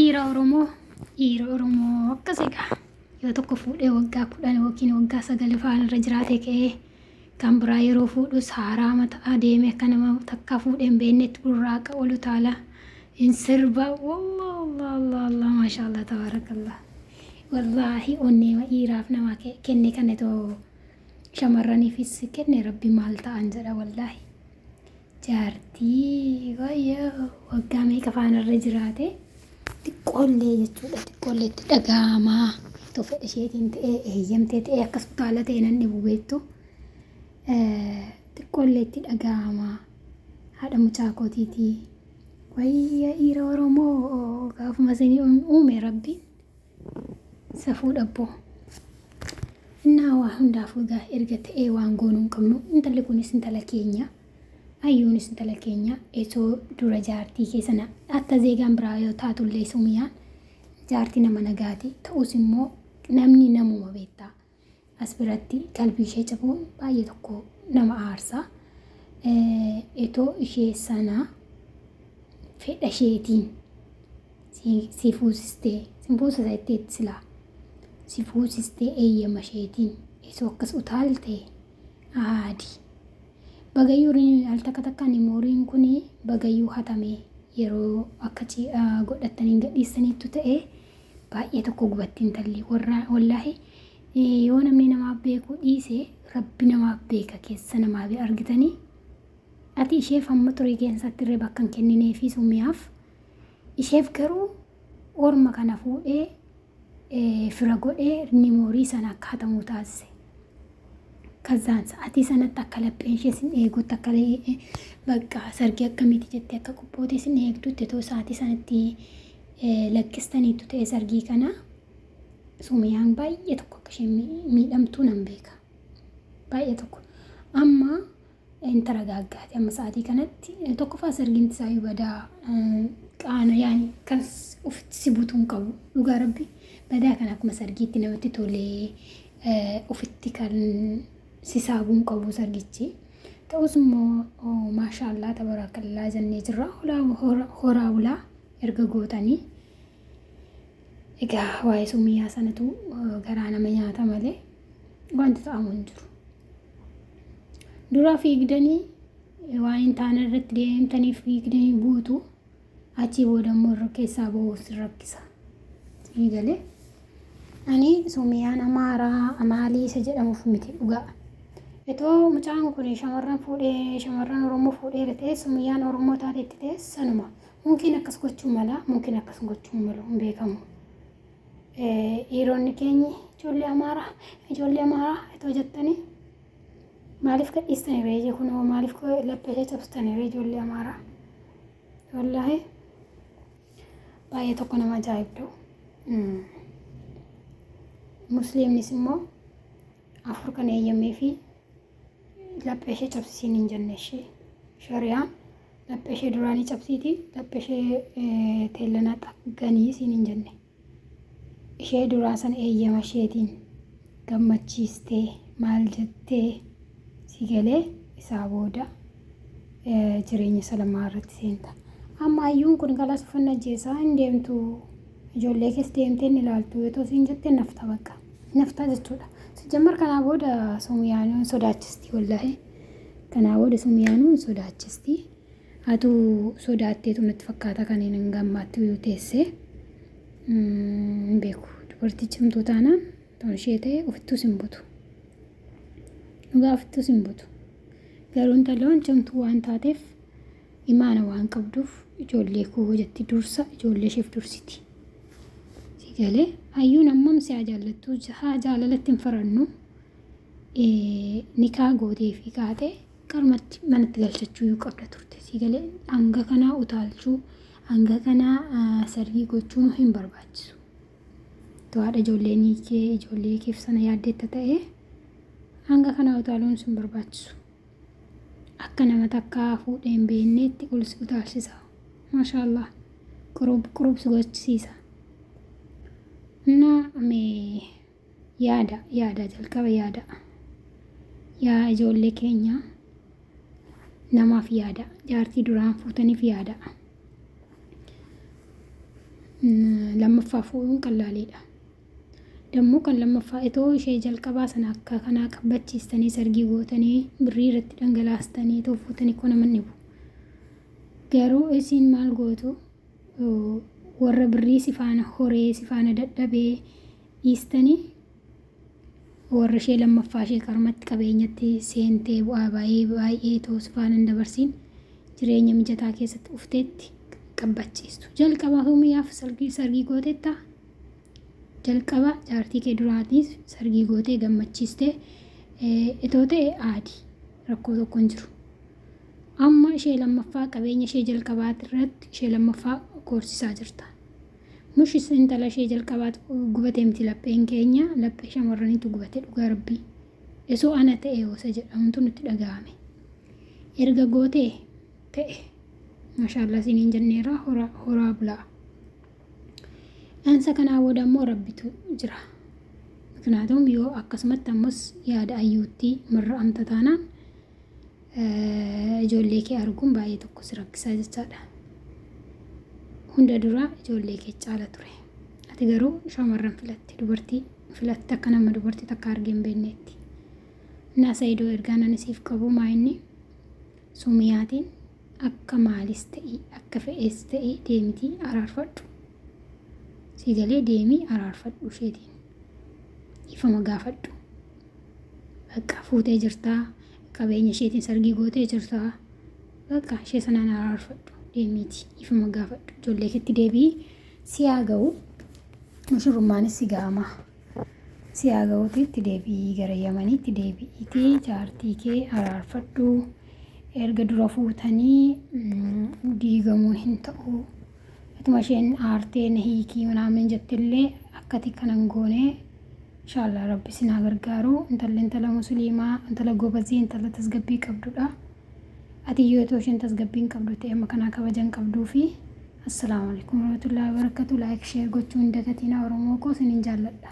Dhiira Oromoo, dhiira Oromoo akkas egaa yoo tokko fuudhee waggaa 10 yookiin waggaa 9 faan irra jiraate ka'ee kan biraa yeroo fuudhus haaraa mataa deeme akka nama takkaa fuudhee hin beeknetti burraaqa ol utaala hin sirba. Wallah Allah Allah Allah, maashaallah, tabaarakallah. Wallaahi onneema dhiiraaf nama kenne kana too shamarraniifis kenne rabbi maal ta'an jedha wallaahi. Jaartii wayyoo waggaa meeqa faana irra jiraate xiqqoollee jechuudha, xiqqoollee itti dhaga'amaa otoo fedha isheetiin ta'ee eeyyamtee ta'ee akkas utaala ta'e nan dhibu beektu, xiqqoollee itti dhaga'amaa haadha mucaa kootiitii. Wayya dhiira Oromoo, gaafuma isinii uume rabbiin safuu dhabboo. Innaa waa hundaafuu egaa erga ta'ee waan goonuu hin qabnu. Intalli kunis intala keenya. Ayyuunis intala keenya. Esoo dura jaartii kee sana akka zeegaan biraa yoo taatullee Sumiyaan jaartii nama nagaati. Ta'us immoo namni namuma beektaa. As biratti qalbii ishee cabuun baay'ee tokko nama aarsa. Etoo ishee sana fedha isheetiin si fuusistee, si fuusisa jetteetti silaa si fuusistee eeyyama isheetiin osoo akkas utaalte aadi. Bagayyuu al takka takkaan mooriin kun bagayyuu hatamee yeroo akka godhattanii gadhiistaniittu ta'e baay'ee tokko gubatti intalli. Wallaahi yoo namni namaaf beeku dhiise rabbi namaaf beeka keessa namaa argitanii. Ati isheef hamma xurii keessatti irree bakka hin kennineefi Sumiyaaf. Isheef garuu orma kana fuudhee fira godhee nimoorii sana akka hatamuu taasise. Kazzaan sa'aatii sanatti akka lapheen ishee sin eegutti, akka bakka sargii akkamiiti jettee akka qophootee sin eegdutti otoo sa'aatii sanatti lakkistaniitu ta'e sargii kana, Sumiyaan baay'ee tokko akka isheen miidhamtuu nan beeka. Baay'ee tokko. Amma hin taragaaggaate amma sa'aatii kanatti tokkoffaa sargiin isaayyuu badaa qaana yaani kan ofitti si butuu hin qabu, dhugaa rabbi badaa kan akkuma sargiitti namatti tolee ofitti kan si saabuu hin qabu sargichi. Ta'us immoo maashaallaa tabaraakallaa jennee jirra, horaa bulaa erga gootanii. Egaa waa'ee Sumiyyaa sanatu garaa nama nyaata malee wanti ta'amu hin jiru. Dura fiigdanii waan hin taane irratti deemtanii fiigdanii buutu, achii booda immoo irra keessaa bahuuf si rakkisa. Sii galee? Ani Sumiyaan Amaaraa Amaalii isa jedhamuuf miti dhugaa. Itoo mucaan kun shamarran fuudhee, shamarran Oromoo fuudheera ta'e, Sumiyaan Oromoo taateetti ta'e sanuma. Mumkin akkas gochuu mala, mumkin akkas gochuu malu hin beekamu. Dhiironni keenyi ijoollee Amaaraa, ijoollee Amaaraa itoo jettanii maaliif gadhiistanii reejee kunoo, maaliif laphee ishee cabsitanii ree ijoollee Amaaraa? Wallaahi baay'ee tokko nama ajaa'ibdu. Musliimnis immoo afur kan eeyyamee fi laphee ishee cabsisiin hin jenne ishee. Shari'aan laphee ishee duraanii cabsiiti laphee ishee teellanaa xagganii siin hin jenne. Ishee duraa sana eeyyama isheetiin gammachiistee maal jettee si galee isaa booda jireenya salamaa irratti seenta. Amma ayyuun kun kalaas uffannaa ajjeesaa hin deemtu, ijoollee keessa deemtee hin ilaaltu yoo ta'u siin jettee nafta bakka naftaa jechuudha. Sijjammar kanaa booda Sumiyaan hin sodaachisti, wallaahi. Kanaa booda Sumiyaanuu hin sodaachisti. Atu sodaatteetu natti fakkaata kan hin gammaatti yoo teessee hin beeku. Dubartii cimtuu taanaan ta'uun ishee ta'e ofittuus hin butu. Dhugaa ofittuus hin butu. Garuu intaloon cimtuu waan taateef, imaana waan qabduuf, ijoollee koo jetti, dursa ijoollee isheef dursiti. Si galee? Ayyuun hammam si haa jaallattu, haa jaalalatti hin farannu, nikaa gootee fi kaatee qarmatti manatti galchachuu iyyuu qabda turte. Si galee? Hanga kanaa utaalchuu, hanga kanaa sargii gochuun hin barbaachisu. Haadha ijoolleen kee, ijoollee keef sana yaaddeetta ta'e hanga kanaa utaaluun sin barbaachisu. Akka nama takkaa fuudhee hin beekneetti ol si utaalchisa. Maashaallah. Qurub qurub si gochisiisa. Innaa mee yaada yaada jalqaba yaada. Yaa ijoollee keenya, namaaf yaada. Jaartii duraan fuutaniif yaada. Lammaffaa fuudhuun qallaaliidha. Dammoo kan lammaffaa itoo ishee jalqabaa sana akka kanaa qabbachiistanii sargii gootanii birrii irratti dhangalaastanii itoo fuutanii koo nama hin dhibu. Garuu isin maal gootu warra birrii si faana horee si faana dadhabee dhiistanii warra ishee lammaffaa ishee qarmatti qabeenyatti seentee bu'aa baay'ee baay'ee itoo si faana hin dabarsiin jireenya mijataa keessatti dhufteetti qabbachiistu. Jalqaba humiyaaf sargii sargii gootettaa? Jalqaba jaartii kee duraatiif sargii gootee gammachiistee itoo ta'e aadi rakkoo tokko hin jiru. Amma ishee lammaffaa qabeenya ishee jalqabaati irratti ishee lammaffaa koorsisaa jirta. Mush intala ishee jalqabaatu gubate miti lapheen keenya laphee shamarraniitu gubate dhugaa rabbii. Osoo ana ta'e osa jedhamutu nutti dhaga'ame. Erga gootee ta'e maashaallaa isiniin jenneera horaa bulaa. Dhaansa kanaa booda ammoo Rabbitu jira. Miknaatum yoo akkasumatti ammos yaada ayyuutti marra'amta taanaan ijoollee kee arguun baay'ee tokko si rakkisaa jechaadha. Hunda dura ijoollee kee caala ture. Ati garuu shamarran filatte dubartii filatte akka nama dubartii takka argee hin beekneetti. Innaa Sa'idoo ergaan ani siif qabu maa inni Sumiyaatiin Akka maalis ta'i akka fe'es ta'i deemitii araarfadhu. Sii galee deemii araarfadhu isheetiin. Dhiifama gaafadhu. Bakka fuutee jirtaa qabeenya isheetiin sargii gootee jirtaa. Bakka ishee sanaan araarfadhu deemiiti dhiifama gaafadhu. Ijoollee keetti deebi'i si haa ga'u. Mushurummaanis si ga'ama. Si haa ga'uuti itti deebi'ii gara Yamaniitti deebi'iitii jaartii kee araarfadhu. Erga dura fuutanii diigamuun hin ta'u. Ituma isheen aartee na hiikii manaamin jettillee akkati kana hin goone. Inshaallah rabbi isin haa gargaaru. Intalli intala musliimaa, intala gobazii, intala tasgabbii qabdudha. Ati yoo itoo isheen tasgabbii hin qabdu ta'e amma kanaa kabaja hin qabduufi. Assalaamu alaikum warahmatullahi wabarakatuh. Like share gochuu hin dagatinaa Oromoo koo isinin jaalladha.